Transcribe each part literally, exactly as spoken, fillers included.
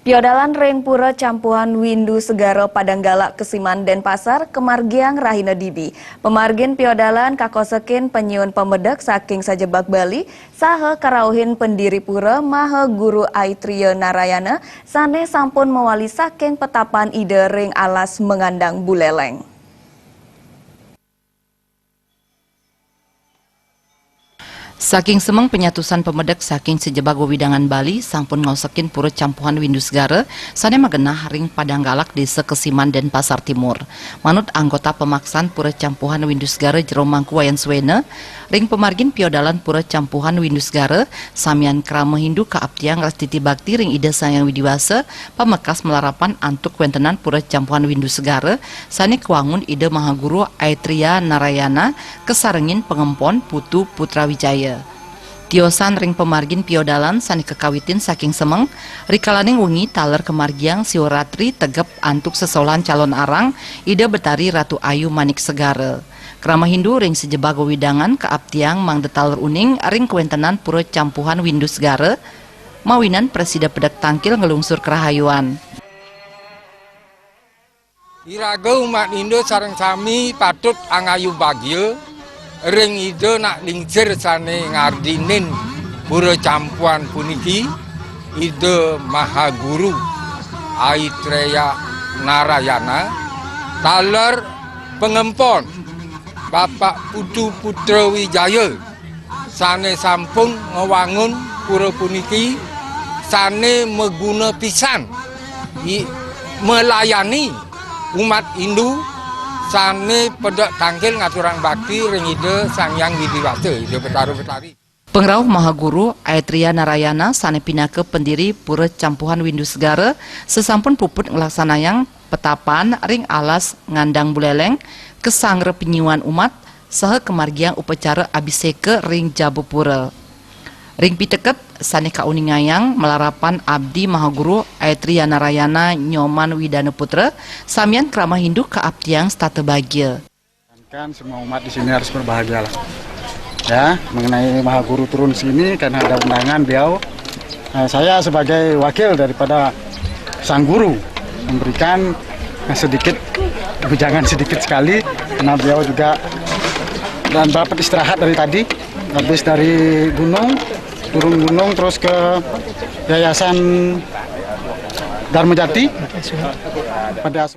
Piodalan ring Pura Campuhan Windu Segara Padanggalak Kesiman Denpasar kamargiang rahina dini. Pamargin piodalan kakosekin panyuun pamedek saking sajebag Bali saha karauhin pendiri pura Maha Guru Aitria Narayana sane sampun mawali saking petapan Ida ring alas Mangandang Buleleng. Saking semeng panyatusan pamedek saking sajebag wewidangan Bali sampun ngaosekin Pura Campuhan Windu Segara sane magenah ring Padanggalak, Desa Kesiman, Denpasar Timur. Manut anggota pamaksan Pura Campuhan Windu Segara Jero Mangku Wayan Suwena, ring pamargin piodalan Pura Campuhan Windu Segara, samian krama Hindu kaaptiang rastiti bakti ring Ida Sang Hyang Widi Wasa, pamekas malarapan antuk kawentenan Pura Campuhan Windu Segara, sane kawangun Ida Maha Guru Aitria Narayana, kasarengin pangempon Putu Putra Wijaya. Tiosan ring pamargin piodalan sane kakawitin saking semeng, rikalaning wengi taler kamargiang Siwaratri tegep antuk sesolahan calon arang Ida Betari Ratu Ayu Manik Segara. Krama Hindu ring sajebag wewidangan kaaptiang mangda taler uning ring kawentenan Pura Campuhan Windu Segara, mawinan prasida pedek tangkil nglungsur karahayuan. Iraga umat Hindu sareng sami patut angayu bagia ring Ida nak lingsir sane ngardinin Pura Campuhan puniki, Ida Maha Guru Aitreya Narayana, taler pangempon Bapak Putu Putra Wijaya sane sampun ngwangun pura puniki, sane maguna pisan i-, melayani umat Hindu sane pedek tangkil ngaturang bakti ring Ida Sang Hyang Widi Wasa, Ida Betara Betari. Pangrauh Maha Guru Aitria Narayana sane pinaka pendiri Pura Campuhan Windu Segara, sasampun puput nglaksanayang petapan ring alas Ngandang Buleleng, kasanggra panyuun umat, saha kamargiang upacara abhiseka ring jaba pura. Ring piteket sane kauningayang malarapan abdi Maha Guru Aitria Narayana Nyoman Widana Putra, samian krama Hindu kaaptiang setata bagia. Kan semua umat di sini harus berbahagialah. Ya, mengenai Maha Guru turun sini karena ada undangan beliau. Eh, saya sebagai wakil daripada Sang Guru memberikan, eh, sedikit, jangan sedikit sekali, karena beliau juga dan dapat istirahat dari tadi, habis dari gunung, turun gunung terus ke Yayasan Dharma Jati pada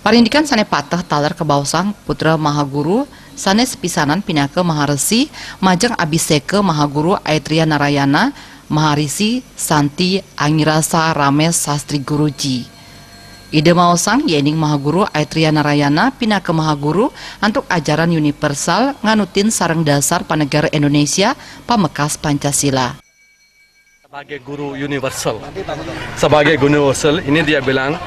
Parindikan sane pateh taler kabaosang Putra Maha Guru sane sapisanan pinaka Maharesi majeng abhiseka Maha Guru Aitria Narayana, Maharesi Santi Angirasa Rames Sastri Guruji. Ida maosang yening Maha Guru Aitria Narayana pinaka Maha Guru antuk ajaran universal nganutin sareng dasar panegara Indonesia pamekas Pancasila. Sebagai guru universal. Sebagai guru universal, ini dia bilang,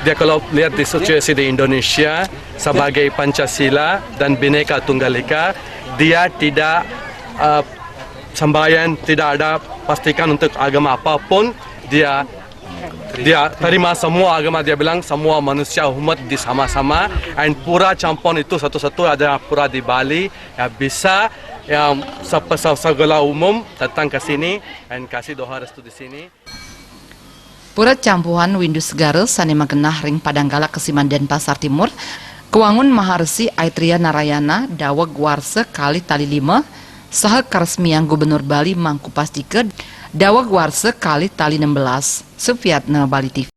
dia kalau lihat di situasi di Indonesia, sebagai Pancasila dan Bhinneka Tunggal Ika, dia tidak, eh, sembahagian, tidak ada pastikan untuk agama apapun, dia, dia terima semua agama, dia bilang semua manusia umat di sama-sama, and Pura Campuhan itu satu-satu ada pura di Bali yang bisa, yang sep-, se-, segala umum datang ke sini and kasih doa restu di sini. Pura Campuhan Windu Segara sane magenah ring Padanggalak Kesiman Denpasar Timur, kawangun Maharesi Aitria Narayana daweg warsa kalih tali lima, saha karesmiang Gubernur Bali Mangku Pastika daweg warsa kalih tali enam belas. Sufiatna, Bali T V.